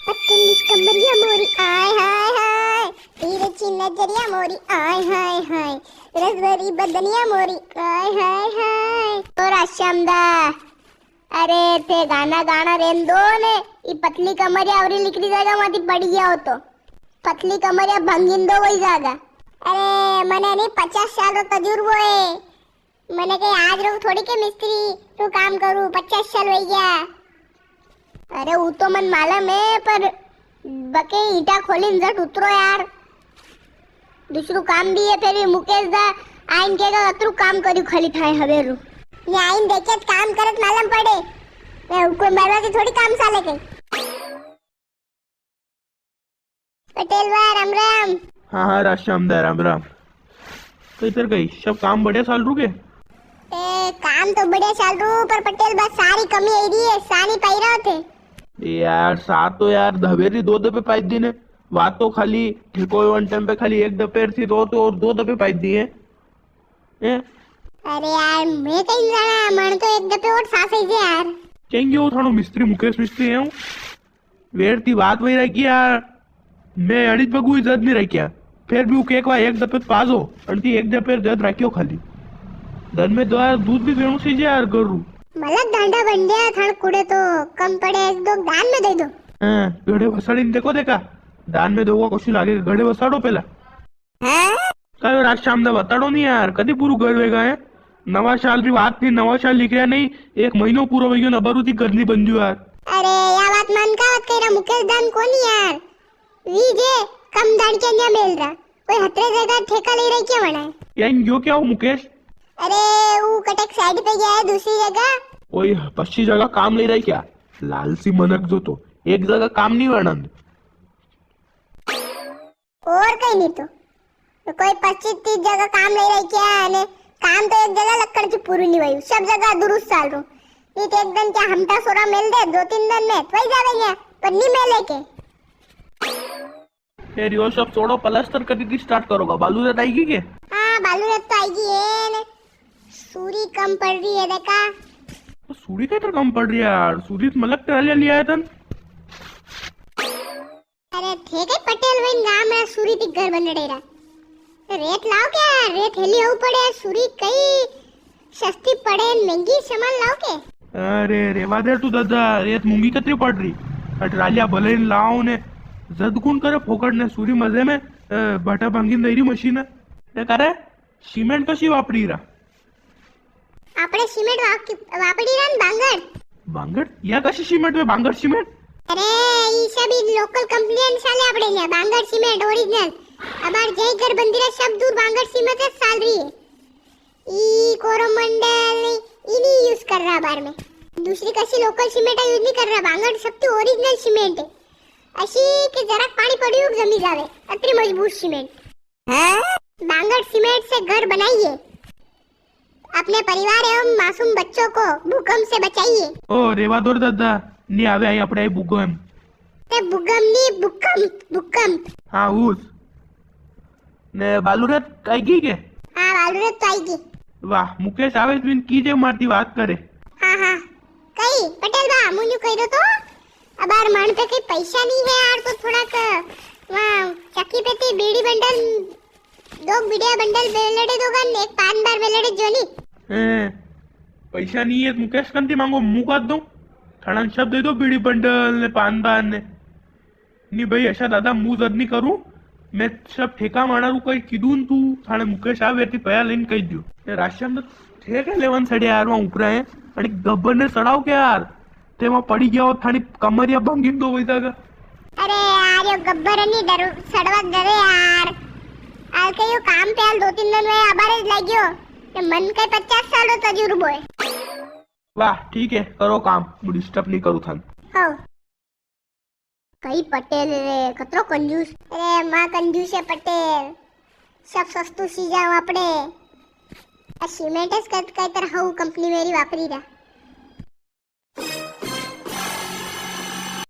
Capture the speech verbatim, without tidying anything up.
पतली कमरिया मोरी आय हाय हाय, तिरछी नजरिया मोरी आय हाय हाय, रसभरी बदनिया मोरी आय हाय हाय। ओ राश्याम दा, अरे थे गाना गाना रेन दो ने, ई पतली कमरिया अवरी लिकड़ी जागा माती पड़ी गया हो तो। पतली कमरिया भंगिन दो वही जागा। अरे मने नी पचास साल रो तजुर्बो है, मने कई आज रो थोड़ी के मिस्त्री रू काम करू, पचास साल वही गया। अरे वो तो मन मालूम है, पर बके ईटा खोलीन जट उतरो यार, दूसरू काम भी है। फिर भी मुकेश दा आइन केगा, "अतरू काम कर्यू खाली थाए हवेरू।" ने आइन देखे तो काम करत मालूम पड़े, मैं कोई मरवा से थोड़ी काम साले कई। पटेल बा राम राम। हाँ, हाँ, राश्याम दा राम राम। कई तर कई, सब काम बढ़िया चाल रू के? ए, काम तो बढ़िया चाल रू, पर पटेल बा, सा री कमी आई री है, सा नी पाई रहा थे। ए यार, सा तो यार, हवेरी दो दफे पाई दी ने। वा तो खाली ठेको वन टाइम पे खाली एक दफे थी, तो, तो और दो दफे पाई दी है। हैं? अरे यार, मैं कई जाना, मन तो एक दफे और सा सही जे यार। केंगे वो थानो मिस्त्री, मुकेश मिस्त्री है वो? वेर ती बात वही रखी यार, मैं अड़ीज पग हुई जद नी रखिया, फिर भी वो केक वा एक दफे पाजो, अड़ती एक दफे जद रखियो खाली। दन में दो यार दूध भी पीणू सीजे यार गरू। मलक डांडा बंडिया थान कुड़े तो कम पड़े, एक दो दान में दे दो। हाँ, गड़े वसाड़ी ने देखो देखा, दान में दोगा कशु लागे, गड़े वसाड़ो पेला। हैं? कयो राश्याम दा बताड़ो नी यार, कदी पूरू घर वेगा है? नवा साल री बात थी, नवा साल निकल्या नी, एक महीनो पूरो वई गयो ने अबारू ती घर नी बंद्यू यार। अरे, या बात मन का बात कह रहा, मुकेश दा ने कोनी यार, वी जे कम दाणकिया न्या मेल रहा, कोई हतरे जगह ठेका ले रही क्या वणा? याइन गयो क्या वो मुकेश? अरे, वो कटक साइड पे गया है दूसरी जगह। कोई पच्ची जगह काम ले रही क्या? लालची मनक जो तो, एक जगह काम नी वणा। और कई नी तो, तो कोई पच्चीस तीस जगह काम ले रही क्या ने? काम तो एक जगह लक्कड़ की पूरी नी हुई, सब जगह दुरुस्त चाल रू। नी तो एक दिन क्या हमटा सोरा मेल दे, दो तीन दिन में तो ही जावेंगे, पर नी मेले के। फिर यो सब छोड़ो, प्लास्टर कदी ती स्टार्ट करोगा? बालू रेत आएगी के? हाँ, बालू रेत तो आएगी है ने। सूरी कम पड़ रही है देखा। तो सूरी कई तर कम पड़ रही है यार, सूरी तो मलक ट्रालिया लिया है तन। अरे थे कई पटेल वही गाम रा सूरी ती घर बनड़े रा। तो रेत लाओ क्या? रेत हेली हो पड़े, सूरी कई सस्ती पड़े, महंगी सामान लाओ के? अरे रेवा दे तू दादा, रेत मूंगी कतरी पड़ रही। अट रालिया भले ही लाओ ने, जद कुण करे फोकट ने सूरी मजे में, अ, भाटा भांगी दई री मशीन। ने करे सीमेंट कशी वापरी रा? आपणे सीमेंट वाप-, वापड़ी रन बांगड़। बांगड़? या कशी सीमेंट में बांगड़ सीमेंट? अरे, ई सब ई लोकल कंपनियां ने साले आपणे न्या, बांगड़ सीमेंट ओरिजिनल। अबार जय घर बंदी रा सब दूर बांगड़ सीमेंट रे साल री है। ई कोरोमंडल, ई नी यूज़ कर रहा बार में। दूसरी कशी लोकल सीमेंट यूज़ नी कर रहा, बांगड़ सबती ओरिजिनल सीमेंट है। अशी के जरा पाणी पड़ियो जमी जावे, अतरी मजबूत सीमेंट। हैं? बांगड़ सीमेंट से घर बनाइए, अपने परिवार एवं मासूम बच्चों को भूकंप से बचाइए। ओ, रेवा दो रे दादा, नी आवे आई अपने भूकंप। ते भूकंप नी, भूकंप, भूकंप। हाँ, उस। ने बालूरत आई गई के? हाँ, बालूरत तो आई गई। वाह, मुकेश आवे तो बिन कीजे मारती बात करे। हाँ, हाँ। कई, पटेल बा, मुन्यू कही दो तो। अबार मन पे कई पैसा नी है यार, तो थोड़ा क, वहाँ चक्की पे ती बीड़ी बंडल, दो बीड़िया बंडल बेलड़े दो गन, एक पान बार बेलड़े जोनी। हैं, पैसा नी है, मुकेश कंती मांगो, मुका दो। थाना सब दे दो, बीड़ी बंडल ने पान बार ने। नी भाई, ऐसा दादा मुंह जद नी करूं। मैं सब ठेका मारा रू कई कीधुं न तू, थाने मुकेश आवे ती पया लेन कही दियो। ये राशन तो ठेका लेवन सड़े यार, वहां ऊपरा है। अरे गब्बर ने सड़ाओ क्या यार? ते वहां पड़ी गया हो, थानी कमरिया भंगी दो वही जागा। अरे यार, यो गब्बर नी डर, सड़वा डरे यार। आल के यो काम पे आल दो तीन दिन में अबारे लग्यो। ये मन के पचास साल रो तजुर्बो है। वाह, ठीक है, करो काम, मु डिस्टर्ब नी करू थान। हो। कई पटेल रे, कतरो कंजूस। अरे, माँ कंजूस है पटेल। सब सस्तु सीजा वापड़े। आ सीमेंट स कत, कई तरह हऊ कंपनी मेरी वापरी रा।